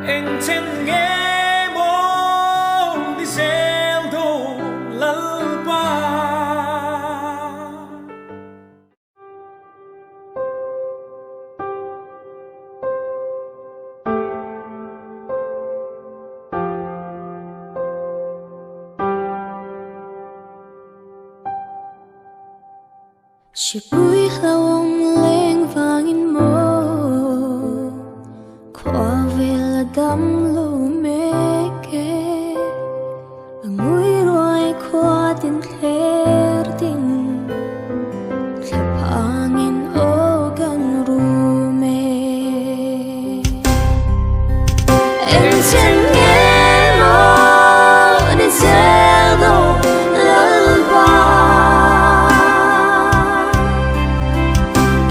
Eng chen nge maw ni zel dawn Lalpa? Hripui hlauhawm leng vangin maw Khua vel a dam lo mek e A ngui ruai khua tin thler tin Thla phangin aw kan rum e Eng chen nge maw ni zel dawn Lalpa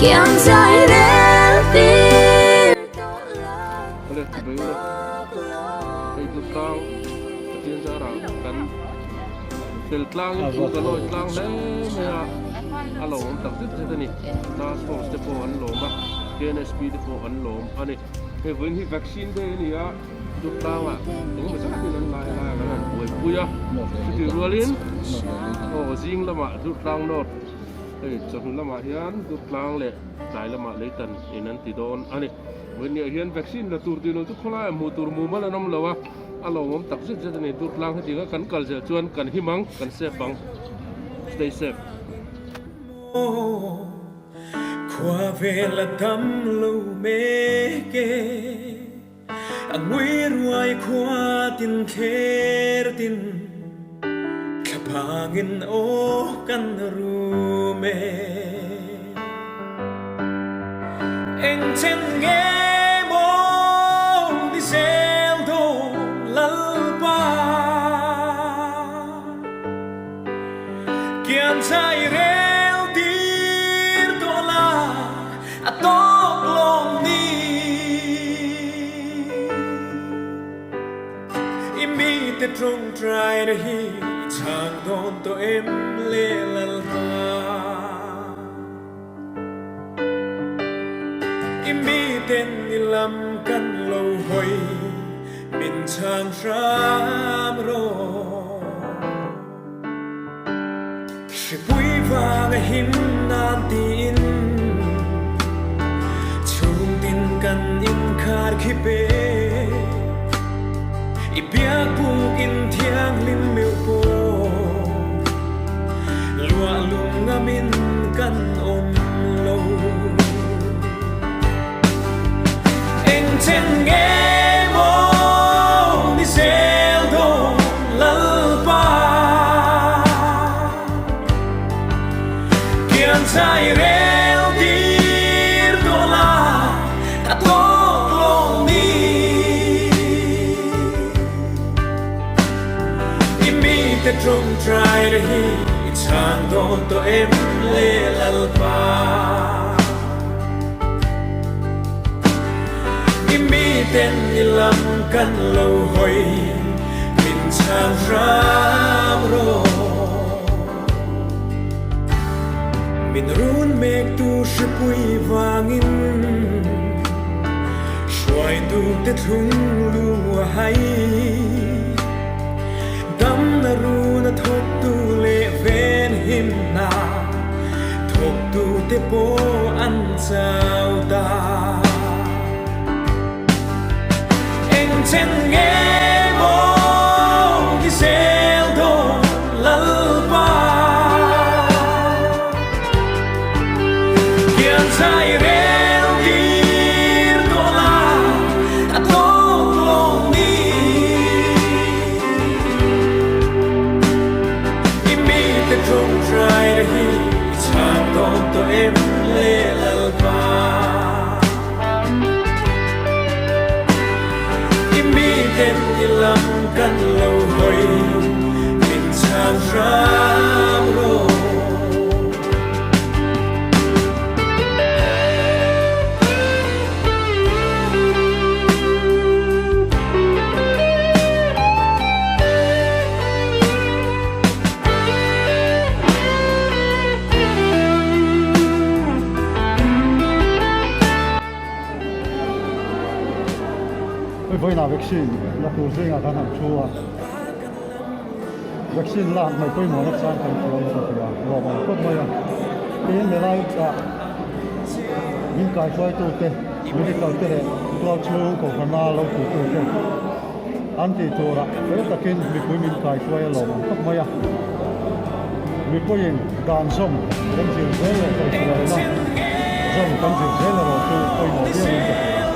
Kiang zai rel tir tawh lo Awle chibai ula hei chu tlang Pathian zarah kan fel tlangin thu kan awi tlang hle mai a a lo awm tak zet zet a ni task force te pawh an lawm a KNSP te pawh an lawm a ni hei vawiin hi vaccine day a ni a Duhtlangah engemaw zatin an lai lai a kan han buaipui a chutih rualin aw zing lamah Duhtlang North hei chawhnu lamah hian Duhtlang leh tlai lamah Leitan in an ti dawn a ni. Vawiinniah hian vaccine la tur tih lo chu khawlaiah hmuh tur mumal an awm lo a, a lawmawm tak zet zet a ni. Duhtlang hetianga kan kal zel chuan kan him ang, kan safe ang. Stay safe. Khua vel a dam lo mek e. A ngui ruai khua tin thler tin thla phangin aw kan rum e. Eng chen nge maw ni zel dawn Lalpa Kian zai rel tir tawh la a tawk lawm ni. I mite tawngtaina hi i chhang dawn tawh em le Lalpa? I miten i lam kan lo hawi min chhang hram rawh. Hripui vang a him nan tiin chhungtin kan inkhar khi pe. I biakbuk in thianghlim meuh pawh luah lung ngamin kan awm lo. Eng chen nge maw ni zel dawn Lalpa Kian zai rel tir tawh la a tawk lo ni I mite tawngtaina hi i chhang dawn tawh em le Lalpa. I miten i lam kan lo hawi min chhang hram rawh. Min run mektu hripui vangin hruaitute thlung lu a hai. Damna run a thawktu leh venhimna thawktute pawh an chau ta. Eng chen nge maw ni zel dawn Lalpa? Kian zai rel tir tawh la a tawk lo ni. I mite tawngtaina hi i chhang dawn tawh em le Lalpa? I miten i lam kan lo hawi min chhang hram rawh. Vawiinah vaccine la tur zingah kan han thu a, vaccine lak mai pawimawh na chuan kan hria in ka hria, lawm ang khawp mai a. Tin helai ah min kaihruaitute medical te leh tual chhung kohhrana lo titute an tih turah fel takin mipui min kaihruai a lawm ang khawp mai a. Mipuiin dan zawm kan zir zel leh kaihruaina zawm kan zir zel erawh chu pawimawh viauin ka hria.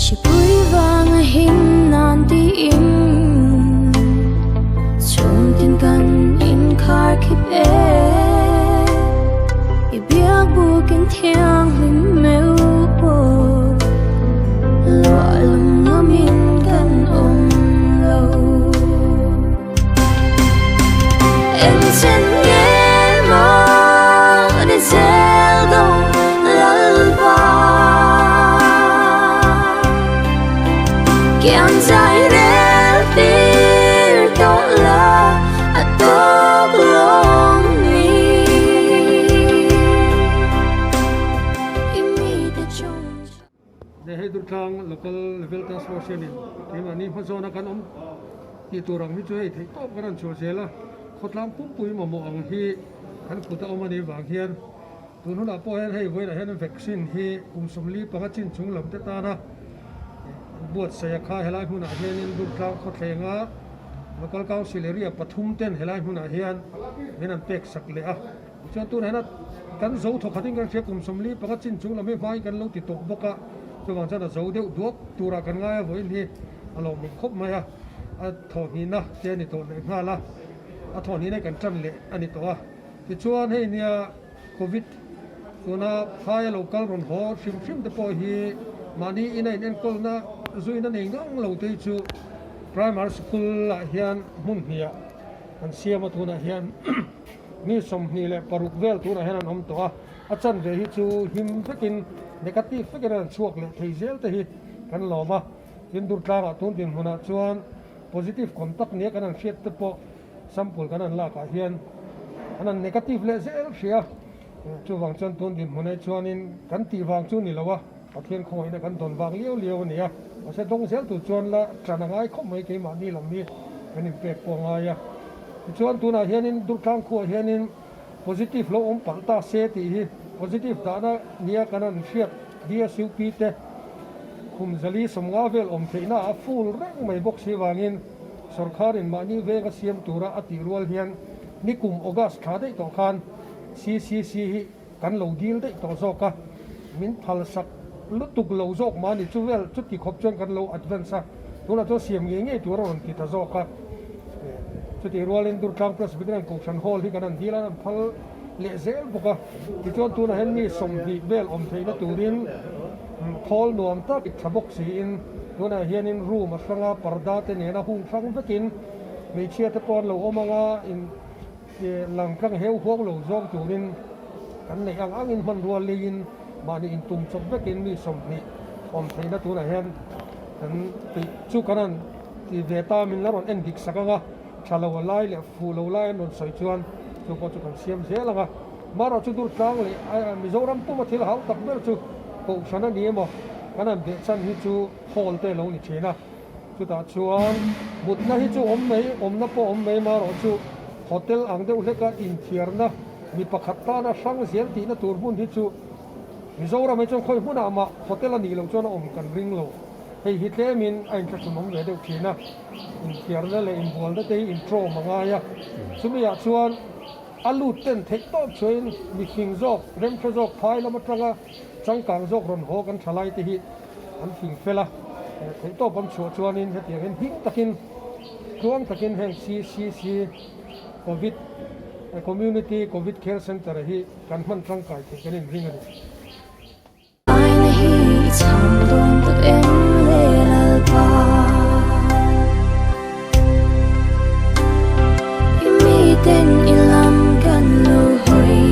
Hripui vanga him nan tiin chhungtin kan inkhar khip e. I biak bukin thianghlim meuh pawh luah lum ngamin kan awm lo. Engchen nge maw ni zel dawn Lalpa Kiang zai rel tir tawh la a tawk lawng ni I mite chung He hei Durtlang Local Level Task Force hianin keimahni hmazawna kan awm tih tur ang hi chu hei theih tawp kan rawn chhuah zel a, khawtlang pumpui mamawh ang hi kan kut a awm a nih vang hian Tun hunah pawh hian hei vawiinah hian vaccine hi kum 45 chin chung lam te tana buatsaih a kha helai hmunah hianin Durtlang khawthlenga Local Council area pathum ten helai hmunah hian min an pek sak leh a. Tichuan tunah hian kan zo thawkhatin kan hria kum 45 chin chung lam hi hmain kan lo ti tawh bawk a, chuvang chuan a zo deuh duak turah kan ngai a vawiin hi a lawmawm khawp mai a, a thawhhnihna te a ni tawh leh nghal a, a thawhhnihna hi kan tan leh a ni tawh a. Tichuan hei nia Covid tuna phaia lo kal rawn haw hrim hrim te pawh hi mahni ina in enkawlna zuina nei ngang lo te hi chu Primary School ah hian hmun hnih ah an siam a, tunah hian mi 26 vel tunah hian an awm tawh a, a chanve hi chu him vekin negative vekin an chhuak leh thei zel te hi kan lawm a, tin Durtlangah tun dinhmunah chuan positive contact nia kan han hriat te pawh Sample kan han lakah hian an han negative leh zel hria, chuvang chuan tun dinhmun ah chuanin kan tih vang chu ni lo a, Pathian khawngaihna kan dawn vang liau liau a ni a, mahse dawng zel tur chuan la tan a ngai khawp mai keimahni lam hi kan inpek pawh a ngai a. Tichuan tunah hianin Durtlang khuah hianin positive lo awm palh ta se tih hi positive dahna nia kan han hriat DSUP te khum zali 50 vel awm theihna a full reng mai bawk si vangin Sorkharin mahni veng a siam tura a tih rual hian nikum August thla daih tawh khan CCC hi kan lo dil daih tawh zawk a, min phalsak lutuk lo zawk mahni chu vel chuti khawp chuan kan lo advance a, tunah chuan siam ngei ngei tur a rawn ti ta zawk a. Chutih rualin Durtlang Presbyterian Kohhran Hall hi kan han dil a, an phal leh zel bawk a, tichuan tunah hian mi 20 vel awm theihna turin khawl nuam tak tha bawk siin tunah hianin room a hranga parda te nena hung hrang vekin hmeichhia te pawh an lo awm anga in lang tlang heu huang lo zawng turin kan neih ang angin hmanrua leiin mahni intum chawp vekin mi 20 awm theihna tunah hian kan tih chu kan han ti ve ta min la rawn en dik sak anga. Tha lo a lai leh fuh lo lai an rawn sawi chuan chu pawh chu kan siam zel ang a. Marawh chu Durtlang leh Mizoram puma thil hau tak ber chu Kohhran a ni emaw kan han beh chan hi chu hall te lo ni thin a. Chutah chuan mutna hi chu awm mai, awmna pawh awm mai marawh chu hotel ang deuh hleka inthiarna mi pakhat tana hrang zel tihna tur hmun hi chu Mizoram hi chuan khawi hmunah mah hotel a nih loh chuan a awm kan ring lo. Hei hi tlemin a inthlahrun awm ve deuh thin a. Inthiarna leh inbualna te hi intrawm a ngai a, chumi ah chuan a lut ten theih tawp chuain mihring zawk, remhre zawk phai lam atanga changkang zawk rawn haw kan tha lai te hi an fing fel a. Theihtawp an chhuah chuanin hetiangin him takin tluang takin heng CCC Covid Community Covid Care Centre hi kan hman tangkai theih kan inring a ni. Aina hi i chhang dawn tak em le Lalpa? I miten i lam kan lo hawi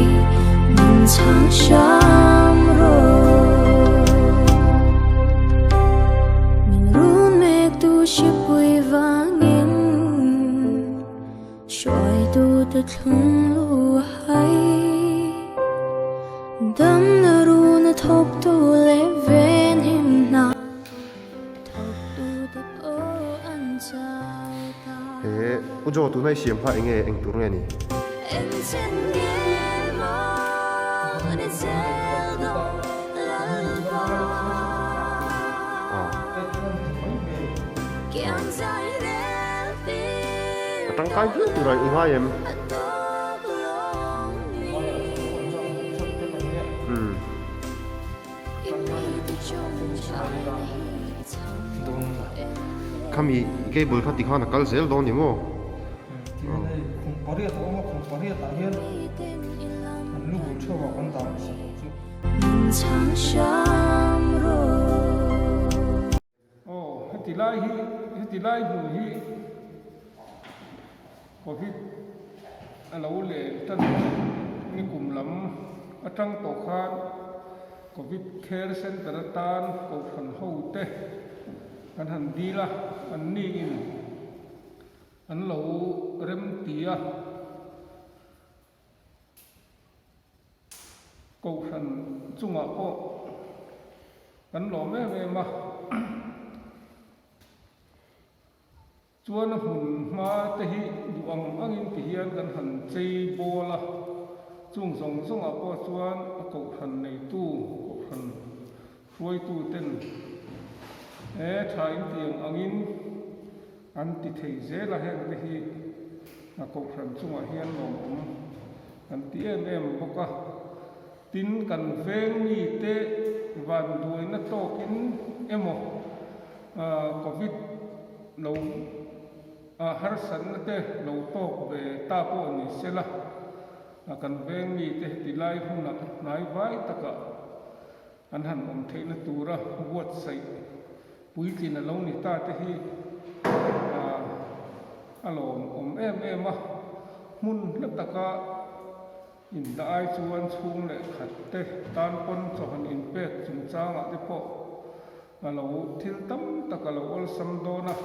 min chhang hram rawh. Min run mek tu hripui vangin hruaitu te thlung lu a hai. Damna runa thawktu leh venhim hna. He U Jo tuna i siam kha enge eng tur nge ni? A tangkai viau tura i ngai em? Umm. Khami cable kha tikhan a kal zel dawn ni maw? Aw, heti lai hi, heti lai hmun hi Covid a lo len tan ni kum lam atang tawh khan Covid Care Centre atan Kohhran ho te an han dil a, an ni in an lo rem ti a. Kohhran chungah pawh kan lawm em em a, chuan a hmun hma te hi duh ang angin ti hian kan han chei bawl a, chung zawng zawngah pawh chuan a kohhran neitu, kohhran hruaitu ten he tha in ti ang angin an ti thei zel a, heng te hi a kohhran chungah hian lawmawm kan ti em em bawk a. Tin, kan veng mite vanduaina tawkin emaw Covid lo harsatna te lo tawk ve ta pawh ni sela, kan veng mite heti lai hunah hnai vai takah an han awm theihna tura buatsaih puitlin a lo ni ta te hi a lawmawm em em a, hmun hla taka indah ai chuan chhung leh khat te tan pawn chawhan inpek chungchangah te pawh a lo thil tam tak a lo awlsam dawn a,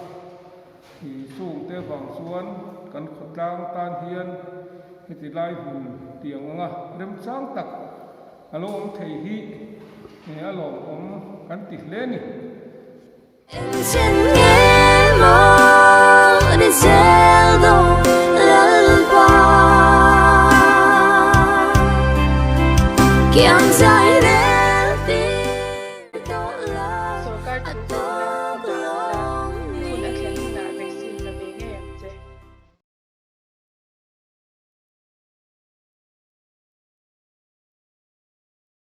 ih chungte vang chuan kan khawtlang tan hian heti lai hmun tiang anga remchang tak A lo awm thei hi a lawmawm kan ti hle a ni.